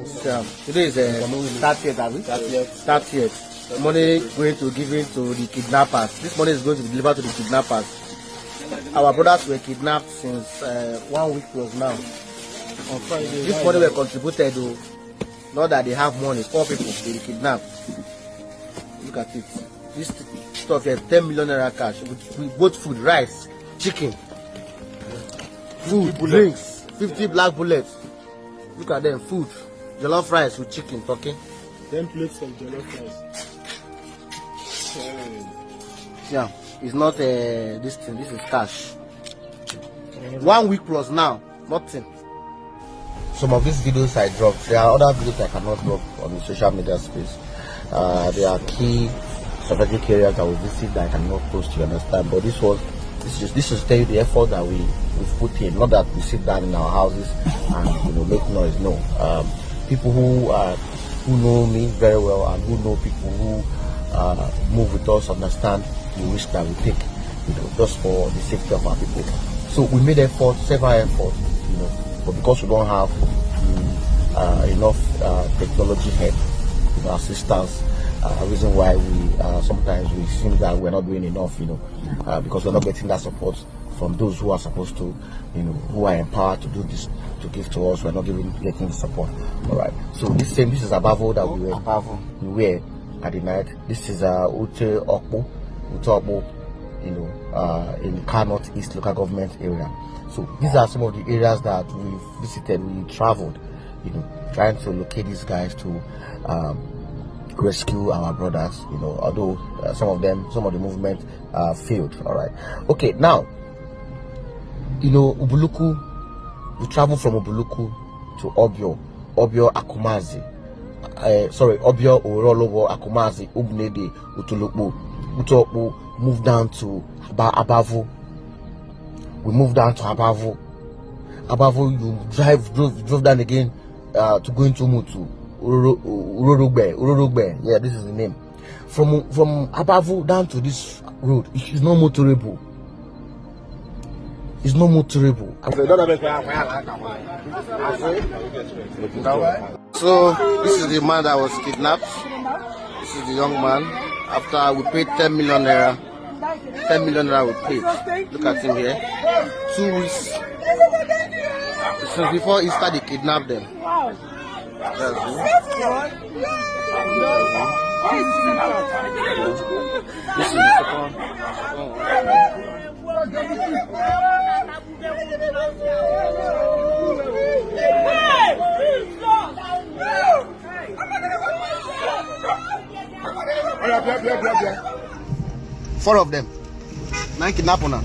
Today is 30th, have we? 30th. Money going to given to the kidnappers. This money is going to be delivered to the kidnappers. Our brothers were kidnapped since 1 week plus now. On Friday. This money were contributed though. Not that they have money. 4 people they kidnapped. Look at it. This stuff here, 10 million naira cash with both food, rice, chicken, food, drinks, 50 black bullets. Look at them, food, jollof rice with chicken, talking. 10 plates of jollof rice. Yeah, it's not this thing. This is cash. 1 week plus now, nothing. Some of these videos I dropped, there are other videos I cannot drop on the social media space. There are key strategic areas that we visit that I cannot post, you understand? But this is tell you the effort that we've put in. Not that we sit down in our houses and make noise. No, people who know me very well and who know people who move with us understand the risk that we take, just for the safety of our people. So we made several efforts, but because we don't have enough technology help, assistance. Reason why we sometimes we seem that we're not doing enough, because we're not getting that support from those who are supposed to, who are empowered to do this, to give to us. We're not getting the support. All right. So this is Abavo that we wear at the night. This is Ute Okpo, in Car North East local government area. So these are some of the areas that we've visited. We traveled, trying to locate these guys to rescue our brothers, although some of the movement failed. All right. Okay, now Ubuluku, we travel from Ubuluku to Obio Akumazi, Obio Orolowo Akumazi, Ubnede, Utolokpo, moved down to Abavo. We moved down to Abavo. You drove down again to go into Mutu. Ururugbe. Yeah, this is the name. From Abavo down to this road, it's not motorable. It's not motorable. So this is the man that was kidnapped. This is the young man. After we paid 10 million naira. 10 million naira we paid. Look at him here. 2 weeks. Since before Easter they kidnapped them. That's good. This is the second. Four of them. 9 kidnappers now.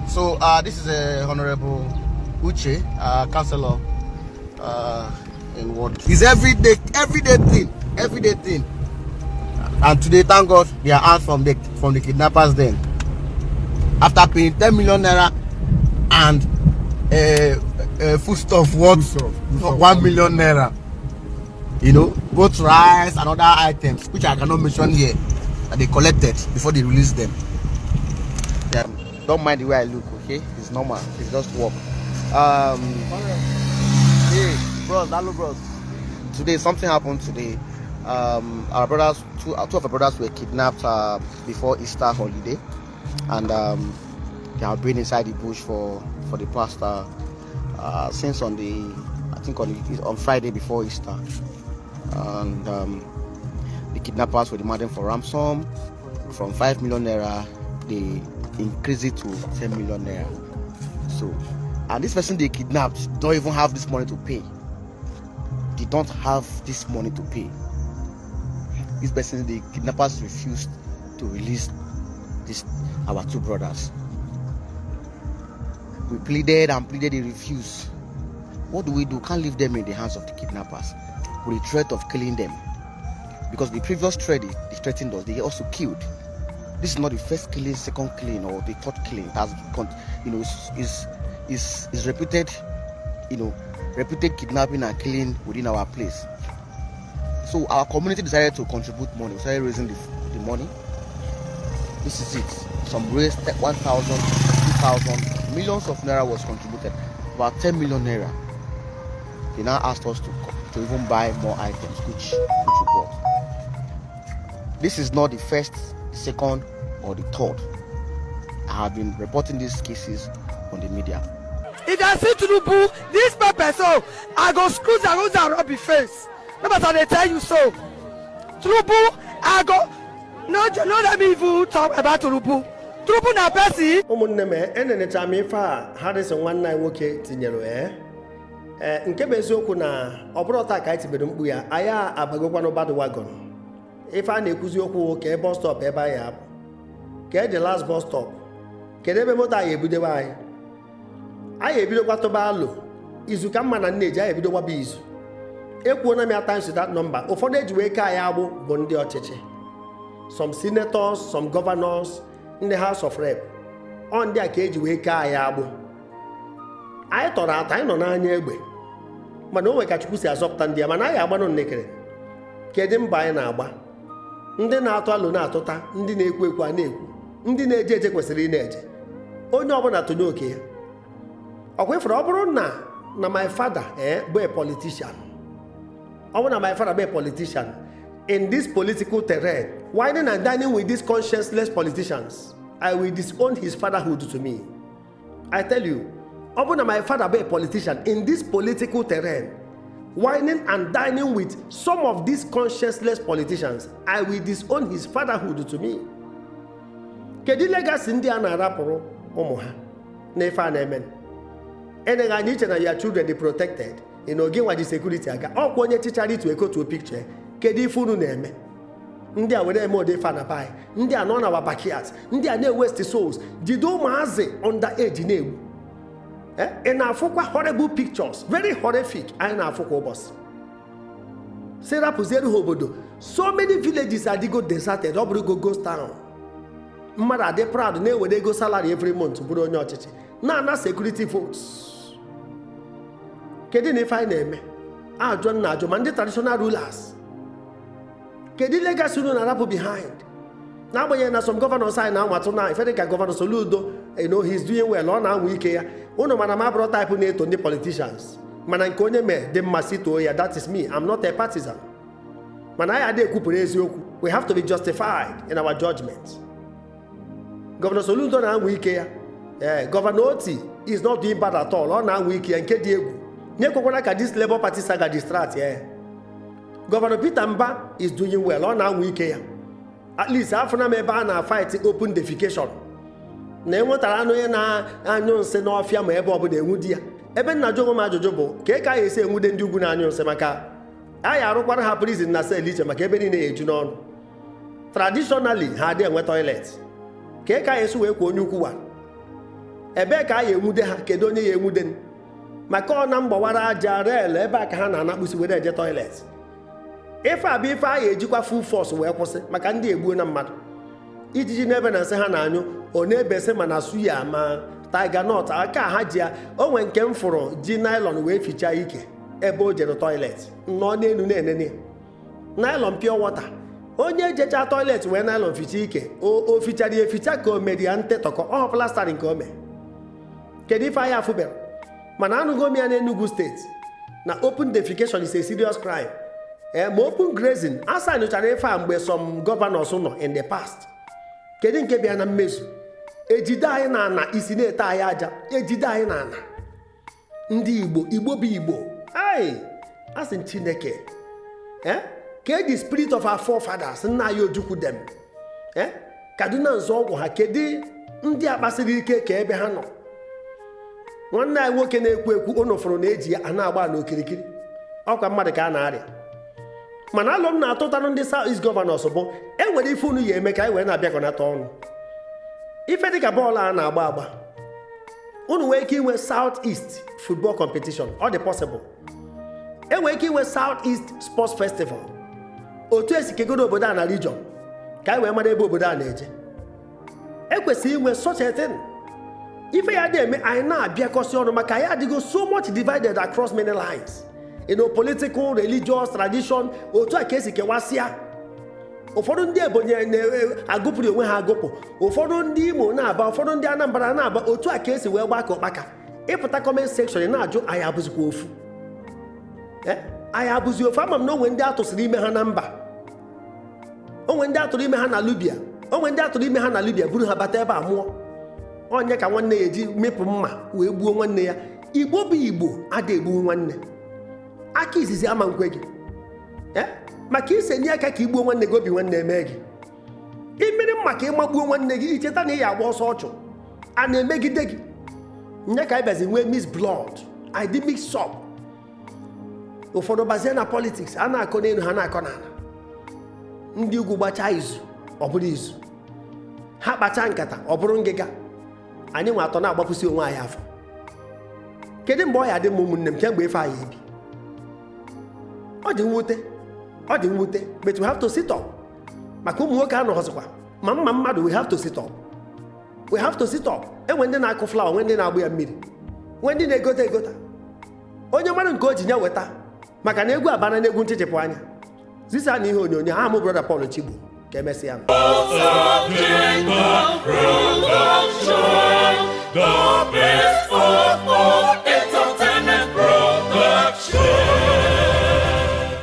So this is a Honorable Uche, councillor in Ward. It's everyday thing. And today, thank God, they are out from the kidnappers. Then, after paying 10 million naira and foodstuff worth 1 million naira, both rice and other items which I cannot mention here that they collected before they released them. Yeah. Don't mind the way I look, okay? It's normal. It's just work. Hey, bros, hello, bros. Today, something happened today. Our brothers, two of our brothers were kidnapped before Easter holiday, and they have been inside the bush for the past since on Friday before Easter, and the kidnappers were demanding for ransom from 5 million naira. They increase it to 10 million naira. So, and this person they kidnapped don't even have this money to pay. They don't have this money to pay. This person, the kidnappers refused to release our 2 brothers. We pleaded, they refused. What do? Can't leave them in the hands of the kidnappers with the threat of killing them. Because the previous threat they threatened us, they also killed. This is not the first killing, second killing, or the third killing. That's is repeated, repeated kidnapping and killing within our place. So our community decided to contribute money. We started raising the money. This is it. Some raised 1,000, 2,000, millions of naira was contributed, about 10 million naira. He now asked us to even buy more items, which we bought. This is not the first, second, or the third. I have been reporting these cases on the media. If I see Tinubu, this pepper, so I go screw the rose and rub his face. No matter they tell you so. Tinubu, I go. No, let me even talk about Tinubu. Tinubu na person. Ụmụnne m enenecha m ife a Harrison nwanne anyị nwoke tinyere nke bụ eziokwu na ọ bụrụ taa ka anyị tibere mkpu ya anyị abagokwanụ bad wagon. Ife a na-ekwuzi okwu ka bus stop ebe anyị abụ ka the last bus stop kedu ebe moto anyị ebidowe anyị ebidokwa tụba alụ izu ka mma na nneji anyị ebidokwa bụ izu ekwuona m ya times that number. Ụfọdụ eji wee ka anyị agbụ bụ ndị ọchịchị, some senators, some governors, ndị House of Rep. Ọ ndị a ka eji wee ka anyị agbụ. Anyị tọrọ atọ, anyị nọ n'anya egbe, mana o nwe ka Chukwu si azọpụta ndị ya, mana anyị agbanụ nnekere. Kedu mba anyị na-agba? Ndị na-atụ alụ na-atụta, ndị na-ekwu ekwu a na-ekwu, ndị na-eje eje kwesịrị ị na-eje. Onye ọbụla tụnye oke ya. Ọkwa ifere ọ bụrụ na my father bụ a politician, ọ bụrụ na my father bụ a politician in this political terrain, whining and dining with these conscienceless politicians, I will disown his fatherhood to me. I tell you, ọ bụrụ na my father bụ a politician in this political terrain, whining and dining with some of these conscienceless politicians, I will disown his fatherhood to me. Kedu legacy ndị a na-arapụrụ ụmụ ha na ife a na-eme? Enega anyị iche na your children dey protected in oge nwa ji security aga ọkwa onye tichara itu ekotu picture. Kedu ife unu na-eme? Ndị a were eme ode ife na bai, ndị a nọ na our backyards, ndị a na-waste souls, jide ụmụazị underage na-egbu. Ị na-afụkwa horrible pictures, very horrific, anyị na-afụkwa ụbọchị. Serapụziere ha obodo, so many villages adịgo deserted, ọ bụrụ go ghost town. Mmadụ adị proud na-ewere ego salary every month bụrụ onye ọchịchị na-ana security votes. Kedu na ife anyị na-eme? Ajọ na ajọ ma ndị traditional rulers. Kedu legacy unu na-arapụ behind? N'agbanyeghị na some governors anyị na-anwatụ na ife dịka Governor Soludo, he's doing well, ọ na-anwa ike ya. Unu mana m abụrụ type na-eto ndị politicians, mana nke onye mee dị mma si too ya, that is me. I'm not a partisan. Mana anyị adị ekwupụrụ eziokwu. We have to be justified in our judgment. Governor Soludo na-anwa ike ya. Governor Oti is not doing bad at all. Ọ na-anwa ike ya nke dị egwu. Nyekwekwara ka this Labour Party saga distract ya. Governor Peter Mba is doing well. Ọ na-anwa ike ya. At least afọ na ebe a na-fight open defecation. Na enwetara anụ ya na-anyụ nsị n'ọfịa ma ebe ọbụla enwu di ya. Ebe nna jụrụ m ajụjụ bụ ka ka ya esi enwude ndị ugwu na-anyụ nsị maka anyị arụkwara ha prison na sel iche maka ebe niile eju n'ọnụ. Traditionally ha adị enwe toilet. Ka ya esi wee kwa onye ukwu wa. Ebe ka ya enwude ha, kedu onye ya enwude? Maka ọ na mgbawara aja rel ebe a ka ha na-anakpusi were eje toilet. Ife a bụ ife a ya ejikwa full force wee kwụsị maka ndị egbuo na mmadụ. Ijiji n'ebe na nsị ha na-anyụ, ọ na-ebesị ma na suya ma tiger nut aka ha ji ya. O nwee nke m fụrụ ji nylon wee fichaa ike ebe o jere toilet nọ n'elu na-enene nylon pure water. Onye ejecha toilet wee nylon ficha ike o fichara ya eficha ka o mere ya ntetọkọ ọ plastari nke o mee. Kedu ife anyị afụbere? Mana anụgo m ya n'Enugu steeti na open defecation is a serious crime. Ma open grazing asa nyochara ife a mgbe some governors nọ in the past. Kedu nke bịa na mmezu? Ejide anyị na ana isi na-ete anyị aja. Ejide anyị na ana. Ndị Igbo, Igbo bụ Igbo. Asị Chineke. Ke the spirit of our forefathers nna anyị Ojukwu dem. Kaduna nzọọgwụ ha kedu ndị akpasiri ike ka ebe ha nọ? Nwanne anyị nwoke na-ekwu ekwu unu fụrụ na eji ya na-agba n'okirikiri. Ọkwa mmadụ ka a na-arịa. Mana alụ m na-atụtanụ ndị South East Governors bụ enwere ife unu ya eme ka anyị wee na-abịakọnata ọnụ. Ife dịka bọọlụ a na-agba agba. Unu nwee ike inwe South East football competition. Ọ dị possible. Enwere ike inwe South East Sports Festival. Otu esi kegodo obodo a na region ka anyị wee mara ebe obodo a na-eje. Ekwesịrị inwe such a thing. Ife ya dị eme anyị na-abịakọsị ọnụ maka ya adịgo so much divided across many lines. Political, religious, tradition, otu a ka esi kewasịa. ụfọdụ ndị Ebonyi na-agụpụrụ onwe ha agụpụ, ụfọdụ ndị Imo na-aba, ụfọdụ ndị Anambra na-aba. Otu a ka esi wee gbakọ ọkpaka. Ịpụta comment section na-ajụ anyị abụzikwa ofu. Anyị abụzi ofu. Ama m na onwe ndị atụsịrị ime ha na mba, onwe ndị atụrụ ime ha na Libya, onwe ndị atụrụ ime ha na Libya buru ha bata ebe a mụọ. Onye ka nwanne ya eji mepụ mma wee gbuo nwanne ya. Igbo bụ Igbo ada egbu nwanne. Aka izizi ama nkwe gị maka isenye aka ka igbuo nwanne gị obi nwanne eme gị. Imere mma ka ịmagbuo nwanne gị icheta na ị ya agba ọsọ ọchụ a na-emegide gị. Nye ka ịbazi nwee miss blood, I did mix up. Ụfọdụ bazie na politics, a na-akọ n'elu ha na-akọ n'ala. Ndị ugwu gbachaa izu ọ bụrụ izu, ha kpacha nkata ọ bụrụ ngịga. Anyị nwe atọ na-agbapụsi onwe anyị afọ. Kedu mgbe ọ ya dị m ụmụnne m kemgbe ife anyị ebi? Ọ dị mwute, ọ dị mwute, but we have to sit up. Maka ụmụ nwoke anọghọzikwa ma mma mmadụ, we have to sit up. We have to sit up. Enwe ndị na-akụ flawa, enwe ndị na-agbụ ya mmiri, enwe ndị na-egota egota. Onye mmadụ nke o ji nye weta maka na egwu abana na egwu nchịchịpụ anya. Zisa na ihe onyonyo ha mụ brother Paul Chigbo ka emesịa m.